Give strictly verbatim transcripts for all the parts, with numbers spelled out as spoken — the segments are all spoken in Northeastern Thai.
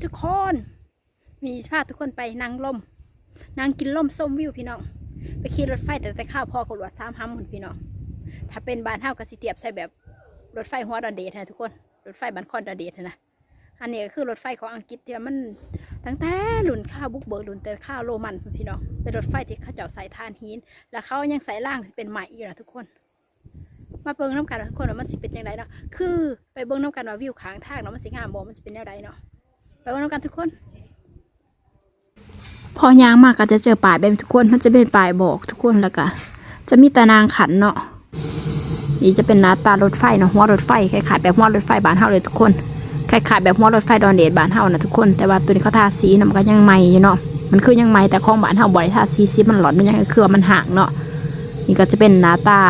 ทุกคน มีพาทุกคนไปนั่งลม นั่งกินลมชมวิวพี่น้อง ไปขี่รถไฟแต่แต่ข้าวพอกับหลวดสามหำพุ่นพี่น้อง ถ้าเป็นบ้านเฮาก็สิเทียบใส่แบบรถไฟหัวดอนเดดนะทุกคน รถไฟบ้านคอนดอนเดดนะ อันนี้ก็คือรถไฟของอังกฤษที่ว่ามันตั้งแต่รุ่นข้าวบุกเบิกรุ่นแต่ข้าวโรมันพี่น้อง เป็นรถไฟที่เขาเจ้าใส่ถ่านหิน แล้วเขายังใส่รางที่เป็นไม้อยู่นะทุกคน มาเบิ่งนำกันทุกคนว่ามันสิเป็นจังไดเนาะ คือไปเบิ่งนำกันว่าวิวข้างทางเนาะมันสิงามบ่ มันสิเป็นแนวใดเนาะ ไปเบิ่งนำกันทุกคน พอย่างมาก็จะเจอป้ายแบบนี้ทุกคน มันจะเป็นป้ายบอกทุกคน แล้วก็จะมีตารางขั้นเนาะ นี่จะเป็นหน้าตารถไฟเนาะ หัวรถไฟคล้ายๆแบบหัวรถไฟบ้านเฮาเลยทุกคน คล้ายๆแบบหัวรถไฟดอนเดดบ้านเฮานะทุกคน แต่ว่าตัวนี้เขาทาสีนะมันก็ยังใหม่อยู่เนาะ มันคือยังใหม่แต่ของบ้านเฮาบ่ได้ทาสี สีมันหลอน มันยังคือว่ามันห่างเนาะ นี่ก็จะเป็นหน้าตา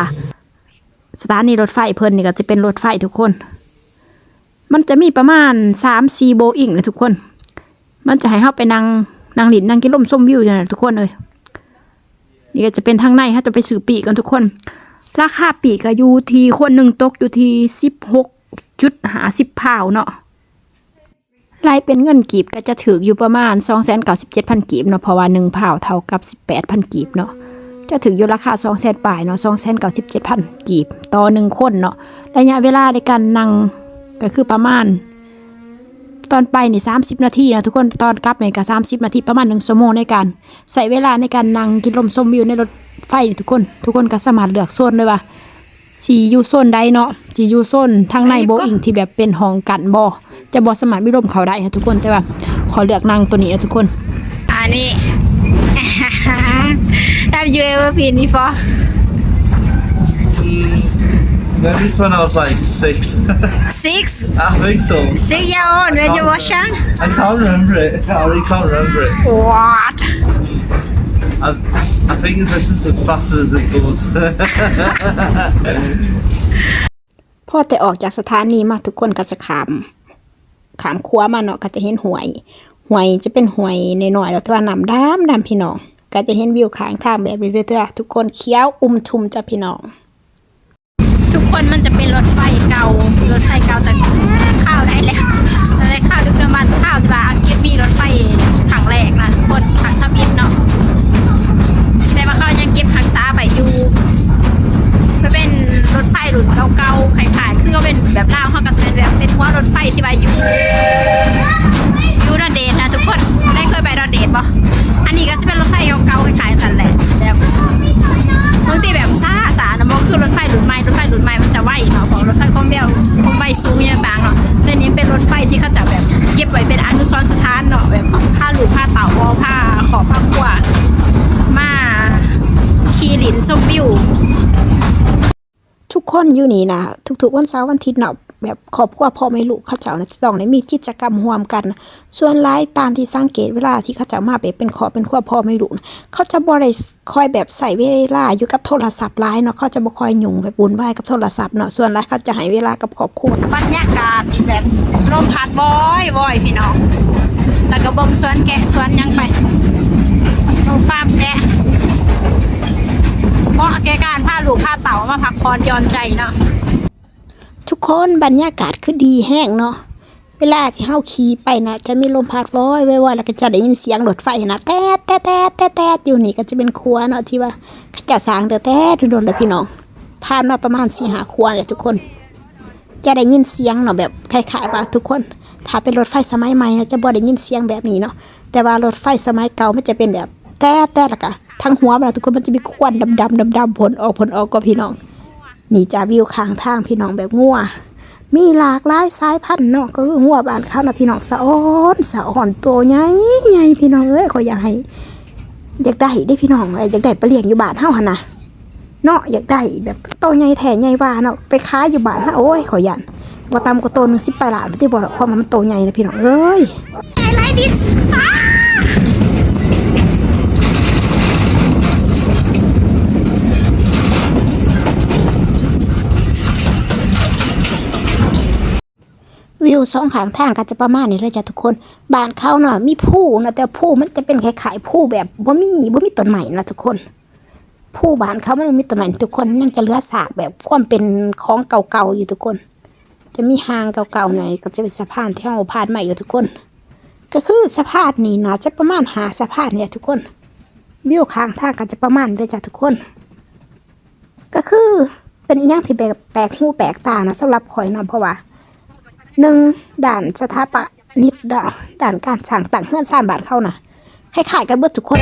สถานีรถไฟเพิ่น นี่ก็จะเป็นรถไฟทุกคน มันจะมีประมาณสามสี่โบอิงนะทุกคน มันจะให้เฮาไปนั่ง นั่งหลิ้นนั่งกินลมชมวิวอยู่นะทุกคนเอ้ย นี่ก็จะเป็นทางใน เฮาจะไปซื้อปีกกันทุกคน ราคาปีกก็อยู่ที่คนหนึ่งตกอยู่ที่สิบหกจุดห้าสิบพาวเนาะ ไล่เป็นเงินกีบก็จะถืกอยู่ประมาณสองแสนเก้าสิบเจ็ดพันกีบเนาะ เพราะว่าหนึ่งพาวเท่ากับสิบแปดพันกีบเนาะ จะถืกอยู่ราคาสองแสนปลายเนาะ สองแสนเก้าสิบเจ็ดพันกีบต่อหนึ่งคนเนาะ ระยะเวลาในการนั่งก็คือประมาณ ตอนไปนี่สามสิบนาทีเนาะทุกคน ตอนกลับนี่ก็สามสิบนาที ประมาณหนึ่งชั่วโมงในการใช้เวลาในการนั่งกินลมชมวิวในรถไฟนี่ทุกคน ทุกคนก็สามารถเลือกโซนได้ว่าสิอยู่โซนใดเนาะ สิอยู่โซนทางในโบอิงที่แบบเป็นห้องกั้นบ่ จะบ่สามารถมีลมเข้าได้นะทุกคน แต่ว่าขอเลือกนั่งตัวนี้นะทุกคน อันนี้ Have you ever been before? Mm, maybe it's when I was like six. Six? I think so. Six year old when you was young? I can't remember it. I really can't remember it. What? I, I think this is as fast as it goes. พอแต่ออกจากสถานีมาทุกคนก็จะข้ามข้ามขัวมาเนาะ ก็จะเห็นห้วย ห้วยจะเป็นห้วยน้อยๆแล้วแต่ว่าน้ำดำดำพี่น้อง ก็จะเห็นวิวข้างทางแบบนี้เด้อทุกคน เขียวอุ้มทุ่มจ้ะพี่น้อง ทุกคนมันจะเป็นรถไฟเก่า รถไฟเก่าแต่ข้าวได้แล้วแต่ข้าวดึกดำบรรพ์ข้าวที่ว่าอังกฤษมีรถไฟครั้งแรกนะทุกคนครั้งทำอิฐเนาะ แต่ว่าเขายังเก็บรักษาไว้อยู่ มันเป็นรถไฟรุ่นเก่าๆคล้ายๆคือก็เป็นแบบลาวเขาก็จะเป็นแบบเป็นหัวรถไฟที่ว่าอยู่อยู่ดอนเดดนะทุกคนได้เคยไปดอนเดดบ่ อันนี้ก็จะเป็นรถไฟเก่าๆคล้ายๆสันแหละแบบบางทีแบบซาซานะบ่คือรถไฟรุ่นใหม่ รถไฟรุ่นใหม่มันจะไวเนาะเพราะรถไฟความเร็วความไวสูงอย่างต่างเนาะแต่นี้เป็นรถไฟที่เขาจะแบบเก็บไว้เป็นอนุสรณ์สถานเนาะแบบพาลูกพาเต่าบ่พาครอบพาครัวมาขี่หลิ้นชมวิว ทุกคนอยู่นี่นะทุกๆวันเสาร์วันอาทิตย์เนาะแบบครอบครัวพ่อแม่ลูกเขาเจ้านะจะต้องได้มีกิจกรรมร่วมกัน ส่วนหลายตามที่สังเกตเวลาที่เขาเจ้ามาแบบเป็นครอบเป็นครัวพ่อแม่ลูกนะเขาจะบ่ได้คอยแบบใช้เวลาอยู่กับโทรศัพท์หลายเนาะเขาจะบ่คอยยุ่งแบบวุ่นวายกับโทรศัพท์เนาะส่วนหลายเขาจะให้เวลากับครอบครัวบรรยากาศแบบลมพัดบ่อยๆพี่น้องแล้วก็เบิ่งสวนแกะสวนหยังไปเบิ่งฟาร์มแกะ เหมาะแก่การพาลูกพาเต่ามาพักผ่อนหย่อนใจเนาะ ทุกคนบรรยากาศคือดีแฮงเนาะ เวลาที่เฮาขี่ไปนะจะมีลมพัดว้อยว้อยๆแล้วก็จะได้ยินเสียงรถไฟนะแต๊ดแต๊ดแต๊ดแต๊ดแต๊ดอยู่นี่ก็จะเป็นขัวเนาะที่ว่าเขาเจ้าสร้างแต่แต่โดนๆแล้วพี่น้องผ่านมาประมาณสี่ห้าขัวแหละทุกคน จะได้ยินเสียงเนาะแบบคล้ายๆว่าทุกคน ถ้าเป็นรถไฟสมัยใหม่นะจะบ่ได้ยินเสียงแบบนี้เนาะแต่ว่ารถไฟสมัยเก่ามันจะเป็นแบบแต๊ดแต๊ดแล้วก็ทั้งหัวมันนะทุกคนมันจะมีควันดำๆดำๆพ่นออกพ่นออกก็พี่น้อง นี่จ้าวิวข้างทางพี่น้องแบบงัว มีหลากหลายสายพันธุ์เนาะก็คืองัวบ้านเขานะพี่น้องสะออนสะออนตัวใหญ่ใหญ่พี่น้องเอ้ยขอยอยากให้ อยากได้เด้พี่น้องเอ้ยอยากได้ไปเลี้ยงอยู่บ้านเฮาหั่นนะเนาะอยากได้แบบโตใหญ่แท้ใหญ่ว่าเนาะไปขายอยู่บ้านเฮาโอ้ยขอยย่านบ่ต่ำกว่าโตหนึ่งสิบปลายล้านบ่ติบ่ดอกเพราะว่ามันโตใหญ่นะพี่น้องเอ้ย I like this อ้า วิวสองข้างทางก็จะประมาณนี้เลยจ้ะทุกคน บ้านเขาเนาะมีภูเนาะแต่ภูมันจะเป็นคล้ายๆภูแบบบ่มีบ่มีต้นไม้นะทุกคน ภูบ้านเขามันบ่มีต้นไม้ทุกคนยังจะเหลือซากแบบความเป็นของเก่าๆอยู่ทุกคน จะมีฮางเก่าๆหน่อยก็จะเป็นสะพานที่เฮาผ่านมาอีกแล้วทุกคน ก็คือสะพานนี่น่าจะประมาณห้าสะพานเนี่ยทุกคน วิวข้างทางก็จะประมาณนี้เลยจ้ะทุกคน ก็คือเป็นอีหยังที่แบบแปลกหูแปลกตานะสำหรับข้อยเนาะ เพราะว่าหนึ่งด้านสถาปนิกเนาะ ด้านการสร้างตั้งเฮือนซานบ้านเขานะคล้ายๆกันเบิดทุกคน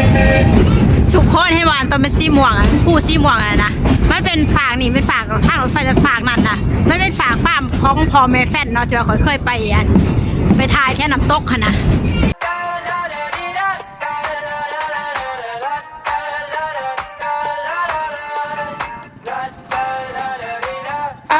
ทุกคนให้วานตอนเป็นสีม่วงอะ ผู้สีม่วงอะนะ มันเป็นฟากนี่ เป็นฟากทางรถไฟและฟากนั่นนะ มันเป็นฟากฟาร์มของพ่อแม่แฟนเนาะ ที่ว่าข้อยเคยไปอัน ไปถ่ายแถวน้ำตกหั้นนะ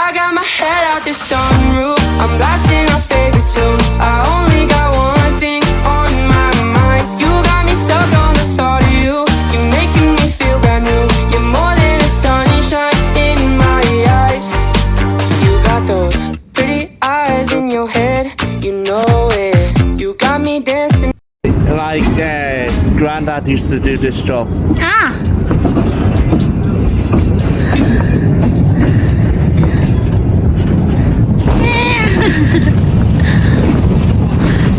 I got my head out the sunroof. I'm blasting our favorite tunes. I only got one thing on my mind. You got me stuck on the thought of you. You're making me feel brand new. You're more than a sunshine in my eyes. You got those pretty eyes in your head. You know it. You got me dancing. Like uh, granddad used to do this job. อ่า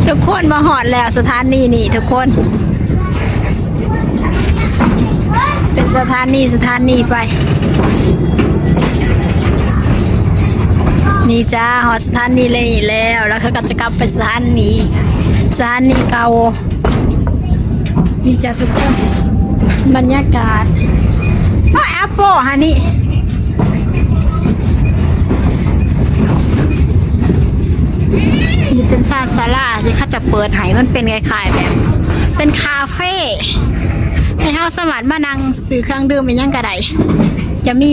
ทุกคนมาฮอดแล้วสถานีนี่ทุกคน เป็นสถานีสถานีไป นี่จ้า ฮอดสถานีเลยแล้ว แล้วเขาก็จะกลับไปสถานี สถานีเก่า นี่จ้าทุกคน บรรยากาศ โอ้ย แอปเปิลฮะนี่ นี่เป็นซานซาลาที่เขาจะเปิดให้ มันเป็นคล้ายๆแบบ เป็นคาเฟ่ ให้เราสามารถมานั่งซื้อเครื่องดื่มอิหยังก็ได้ จะมี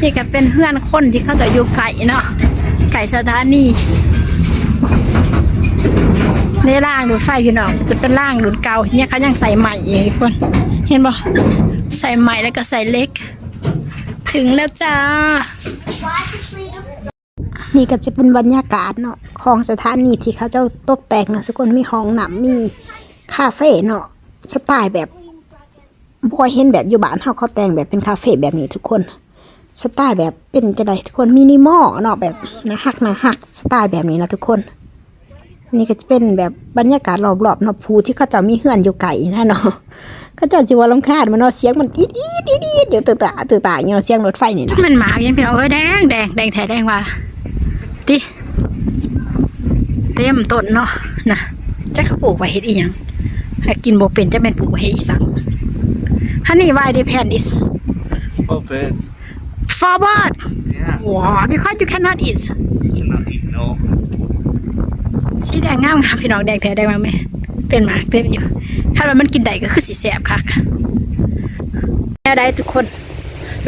นี่ก็เป็นเฮือนคนที่เขาจะอยู่ไกลเนาะ ไกลสถานี ในรางรถไฟพี่น้อง จะเป็นรางรุ่นเก่า เนี่ยเขายังใส่ไม้อยู่ทุกคน เห็นบ่ ใส่ไม้แล้วก็ใส่เหล็ก ถึงแล้วจ้า นี่ก็จะเป็นบรรยากาศเนาะ ของสถานีที่เขาเจ้าตกแต่งเนาะทุกคน มีห้องน้ำ มีคาเฟ่เนาะ สไตล์แบบ บ่ค่อยเห็นแบบอยู่บ้านเฮาเขาแต่งแบบเป็นคาเฟ่แบบนี้ทุกคน สไตล์แบบเป็นจั่งใดทุกคน มินิมอลเนาะ แบบน่าฮักน่าฮัก สไตล์แบบนี้นะทุกคน นี่ก็จะเป็นแบบบรรยากาศรอบๆเนาะ ผู้ที่เขาเจ้ามีเฮือนอยู่ไกลนะเนาะ เขาเจ้าสิว่ารำคาญมันเนาะ เสียงมันอีดอีดอีดอีดอยู่ตื่นตาตื่นตาอย่างเงี้ยเนาะ เสียงรถไฟนี่นะ มันหมากยังพี่น้องเอ้ย แดงแดงแดงแท้แดงว่า ติ เต็มต้นเนาะนะ จักเขาปลูกไว้เฮ็ดอีหยัง หากินบ่เป็น จักแม่นปลูกไว้เฮ็ดอีสัง Honey, why the plant is For birds. For bird? Yeah. Wow, because you cannot eat. You cannot eat, no. สีแดงงามงามพี่น้อง แดงแท้แดงมากแม่ เป็นหมากเต็มอยู่ คันว่ามันกินได้ก็คือสิแซ่บคัก แนวใดทุกคน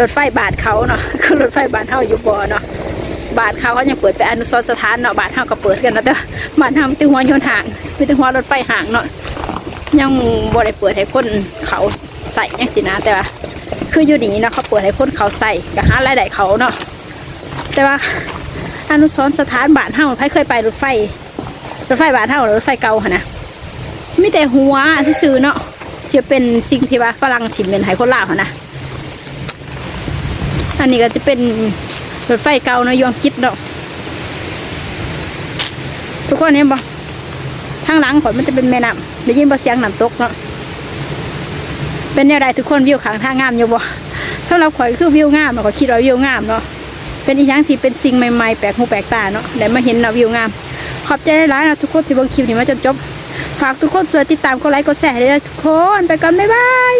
รถไฟบ้านเขาเนาะ คือรถไฟบ้านเฮาอยู่บ่เนาะ บ้านเขาเขายังเปิดเป็นอนุสรณ์สถานเนาะ บ้านเฮาก็เปิดกันนะ แต่บ้านเฮามีแต่หัวยนต์ห้าง มีแต่หัวรถไฟห้างเนาะ ยังบ่ได้เปิดให้คนเขาใส่จั่งซี้นะ แต่ว่าคืออยู่นี่เนาะ เขาเปิดให้คนเขาใส่ ก็หารายได้เขาเนาะ แต่ว่าอนุสรณ์สถานบ้านเฮา ใครเคยไปรถไฟ รถไฟบ้านเฮา รถไฟเก่าหั่นนะ มีแต่หัวซื่อๆเนาะ ที่เป็นสิ่งที่ว่าฝรั่งถิ่มเป็นให้คนลาวหั่นนะ อันนี้ก็จะเป็นรถไฟเก่าเนาะ อยู่อังกฤษเนาะ ทุกคนเห็นบ่ ทางหลังข้อยมันจะเป็นแม่น้ำ ได้ยินบ่เสียงน้ำตกเนาะ เป็นแนวใดทุกคน วิวข้างทางงามอยู่บ่ สำหรับข้อยคือวิวงามเนาะ ข้อยคิดว่าวิวงามเนาะ เป็นอีหยังที่เป็นสิ่งใหม่ๆ แปลกหูแปลกตาเนาะ ได้มาเห็นเนาะวิวงาม ขอบใจหลายๆเนาะทุกคนที่เบิ่งคลิปนี้มาจนจบ ฝากทุกคนช่วยติดตามกดไลค์กดแชร์ให้ด้วยนะทุกคน ไปก่อน บ๊ายบาย